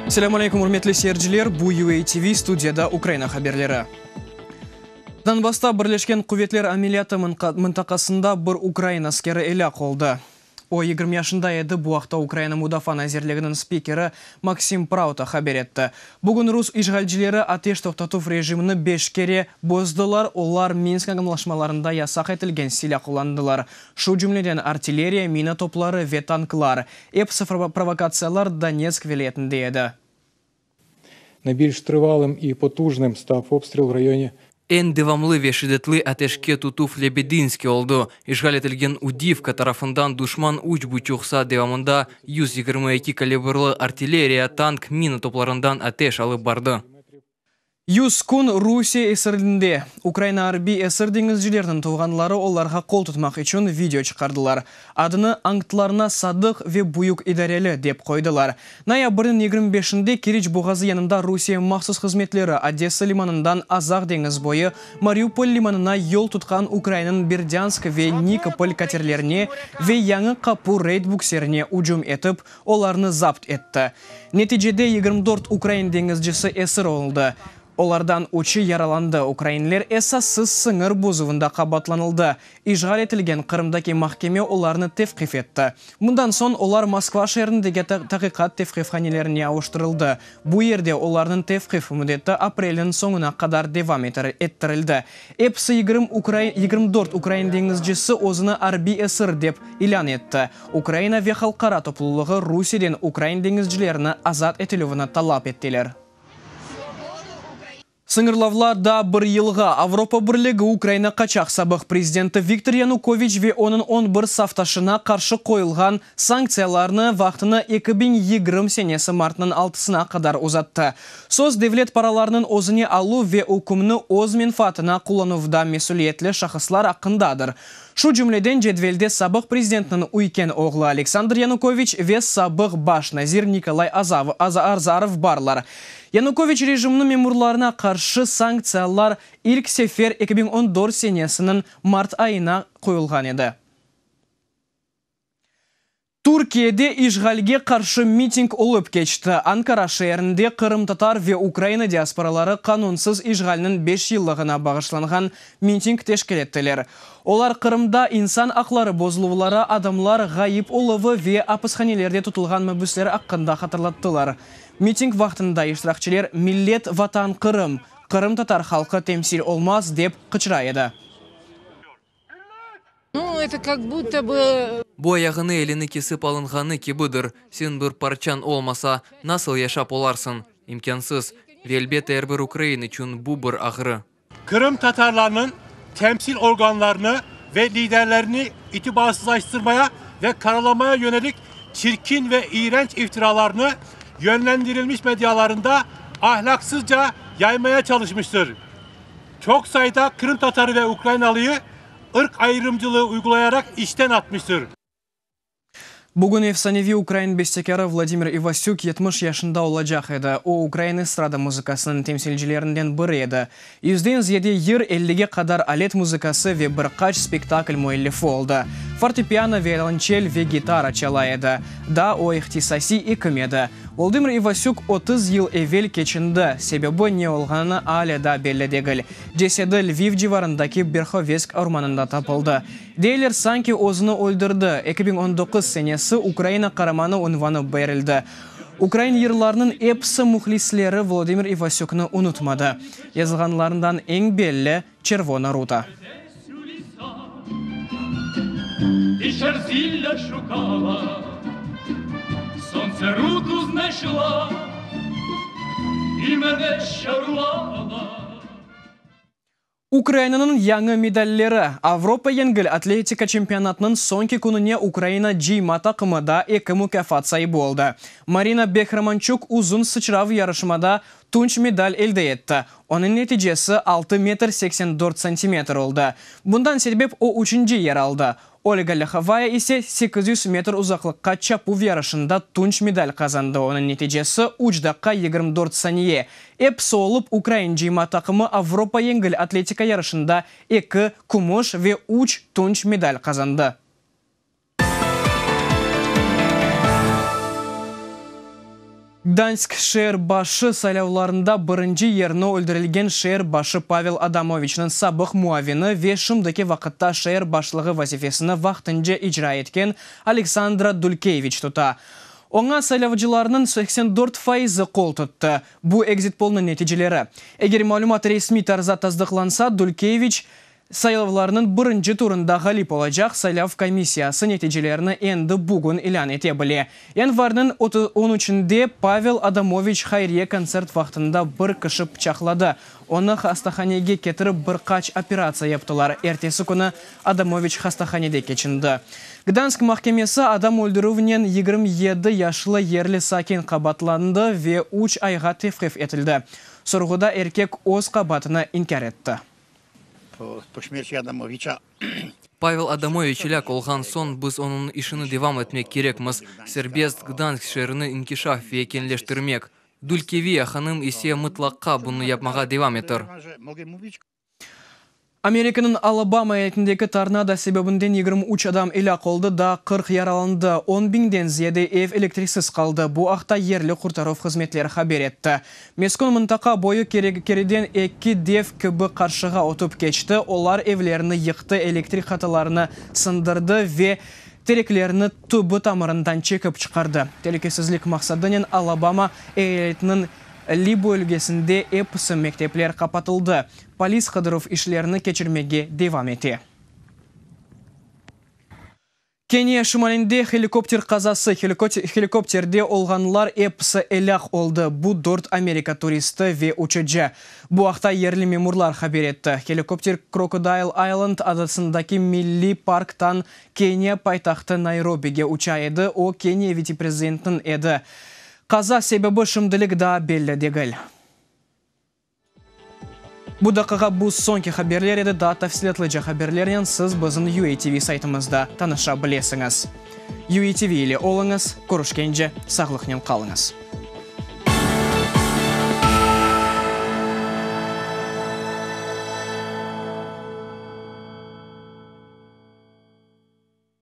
Selâm aleykum, ürmetli seyirciler! Bu UA TV, studiyada Ukraina haberleri. Donbassta Birleşken Quvetler ameliyatı mıntaqasında bir ukrain askeri elâk oldı. O, 20 yaşında edi, bu aqta Ukraina Mudafaa nazirliginiñ spikeri Maksim Prauta haber etti. Bugün rus işğalcileri ateş toqtatuv rejimini beş kere bozdılar, olar Minsk añlaşmalarında yasaq etilgen silâ qullandılar, şu cümleden artilleriya, mina topları ve tanklar. Episi provokatsiyalar Donetsk vilâyetinde edi. Найбільш тривалим і потужним став обстріл в районі. Eñ devamlı ve şiddetli ateşke tutuv Lebedinske oldı. İşğal etilgen Udivka tarafından duşman üç buçuq saat devamında 122 kalibrlı artilleriya, tank, mina toplarından ateş alıp bardı. 100 kün Rusiye esirliginde. Ukraina arbiy esir deñizcilerniñ tuvğanları olarğa qol tutmaq içün video çıqardılar. Adını Antlarına sadıq ve büyük idareli dep qoydılar. Noyabrniñ 25-inde Keriç boğazı yanında Rusiye mahsus hızmetleri Odessa limanından Azaq deñiz boyu Mariupol limanına yol tutqan Ukrainanıñ Berdânsk ve Nikopol katerlerine ve Yañı Qapu reyd bukserine ücüm etip, olarnı zapt etti. Neticede 24 ukrain deñizcisi esir oldı, olardan üçi yaralandı. Ukrainler esassız sıñır bozuvında qabaatlanıldı. İşğal etilgen Qırımdaki mahkeme olarnı tevqif etti. Bundan soñ olar Moskva şeerindeki taqiqat tevqifhanelerine avuştırıldı. Bu yerde olarnıñ tevqif müddeti aprelniñ soñuna qadar devam ettirildi. Episi 24 ukrain deñizcisi özüni arbiy esir dep ilân etti. Ukraina ve halqara toplulığı Rusiyeden ukrain deñizcilerini azat etilüvini talap ettiler. Sıñırlavlar daa bir yılğa. Avropa Birligi Ukraina qaçaq sabıq prezidenti Viktor Yanukoviç ve onıñ 11 safdaşına qarşı qoyulğan sanktsiyalarnı vaqtını 2020 senesi martnıñ 6-sına qadar uzattı. Söz devlet paralarınıñ özüne aluv ve ükümni öz menfaatına qullanuvda mesüliyetli şahıslar aqqındadır. Şu cümleden cedvelde sabıq prezidentniñ üyken oğlu Aleksandr Yanukoviç ve sabıq baş nazir Nikolay Azarov barlar. Yanukoviç rejiminiñ memurlarına qarşı sanktsiyalar ilk sefer 2014 senesiniñ mart ayına qoyulğan edi. Türkiyede işğalge qarşı miting olıp keçti. Ankara şeerinde qırımtatar ve Ukraina diasporaları qanunsız işğalniñ 5 yıllığına bağışlanğan miting teşkil ettiler. Olar Qırımda insan aqları bozuluvları, adamlar ğayıp oluvı ve apishanelerde tutulğan mabüsler aqqında hatırlattılar. Miting vaqtında iştirakçiler Millet, Vatan, Qırım, qırımtatar halqı temsil olmaz dep qıçıra edi. Ну, это как будто бы... Bu ayağını elini kesip alınğanı kibidir. Sen bir parçañ olmasa, nasıl yaşap olarsıñ? İmkânsız. Ve elbette er bir ukrain içün bu bir ağrı. Qırım Tatarlarınıñ temsil organlarını ve liderlerini itibarsızlaştırmaya ve karalamaya yönelik çirkin ve iğrenç iftiralarını yönlendirilmiş medyalarında ahlaksızca yaymaya çalışmıştır. Çok sayıda Kırım Tatarı ve Ukraynalı'yı ırk ayrımcılığı uygulayarak işten atmıştır. Bugün efsaneviy ukrain bestekârı Vladimir İvasük 70 yaşında olacaq edi. O, ukrain estrada muzıkasınıñ temsilcilerinden biri edi. Yüzden ziyade yır, 50-ge qadar alet muzıkası ve bir qaç spektakl müellifi oldı. Fortepiano, violonçel ve gitara çala edi. Daa o ihtisasiy ekim edi. Volodımır İvasük 30 yıl evel keçindi, sebebi ne olğanı alâ daa belli degil. Cesedi Lviv civarındaki Berhovesk ormanında tapıldı. Deyler, sanki özüni öldürdi. 2019 senesi Ukraina Qaramanı unvanı berildi. Ukrain yırlarınıñ episi mühlisleri Volodımır İvasükni unutmadı. Yazılğanlarından eñ belli Çervona ruta. Ти зілля шукала, сонце руту знайшла і мене щарувала. Ukrainanıñ yañı medalleri. Avropa yengil atletika çempionatınıñ soñki kününe Ukraina cıyma taqımı da eki mukâfat saibi oldı. Marina Behramançuk uzun sıçrav yarışmada tunç medal elde etti. Onıñ neticesi 6 metr 84 santimetr oldı. Bundan sebep o üçünci yer aldı. Olga Lâhovaya ise 800 metr uzaqlıqqa çapuv yarışında tunç medal qazandı. Onıñ neticesi 3 daqqa 24 saniye. Episi olıp ukrain cıyma taqımı Avropa yengil atletika yarışında 2 kümüş ve 3 tunç medal qazandı. Gdansk şeer başı saylavlarında birinci yerni öldürilgen şeer başı Pavel Adamoviçniñ sabıq muavini ve şimdiki vaqıtta şeer başlığı vazifesini vaqtınca icra etken Aleksandra Dulkeviç tuta. Oña saylavcılarnıñ 84 faizi qol tuttı. Bu ekzit-polnıñ neticeleri. Eger malümat resmiy tarzda tasdıqlansa, Dulkeviç Saylavlarnıñ birinci turında ğalip olacaq saylav komissiyası neticelerini endi bugün ilân ete bile. Yanvarniñ on üçünde Pavel Adamoviç hayriye kontsert vaqtında bir kişi pıçaqladı. Onı hastahanege ketirip bir qaç operatsiya yaptılar. Ertesi künü Adamoviç hastahanede keçindi. Gdansk mahkemesi adam öldürüvnen 27 yaşlı yerli sakin qabaatlandı ve üç ayğa tevqif etildi. Sorğuda erkek öz qabaatını inkâr etti. Pavel Adamoviç elâk olğan soñ, biz onıñ işini devam etmek kerekmiz, serbest Gdansk şeerini inkişaf ve keñleştirmek. Dulkeviya hanım ise mıtlaqqa bunı yapmağa devam etir. Amerikanıñ Alabama eyaletindeki tornado sebebinden 23 adam elâk oldı, daa 40 yaralandı, on biñden ziyade ev elektriksiz qaldı. Bu aqta yerli qurtaruv hızmetleri haber etti. Meskün mıntaqa boyu keriden eki dev kibi qarşığa ötip keçti, olar evlerni yıqtı, elektrik hatalarını sındırdı ve tereklerni tübü-tamırından çekip çıqardı. Telükesizlik maqsadınen Alabama eyaletiniñ Li bölgesinde episi mektepler qapatıldı. Polis qıdıruv işlerini keçirmege devam ete. Keniya şimalinde helikopter qazası, helikopterde olğanlar episi elâk oldı, bu dört Amerika turisti ve uçucı. Bu aqta yerli memurlar haber etti. Helikopter Crocodile Island adasındaki milliy parktan Keniya paytahtı Nayrobige uça edi, o, Keniya vitse-prezidentiniñ edi. Qaza sebebi şimdilik daa belli degil. Bu daqiqa bu soñki haberler edi, daa tafsilâtlıca haberlernen siz bizim UATV saytımızda tanışa bilesiñiz. UATV ile oluñız, körüşkence sağlıqnen qalıñız.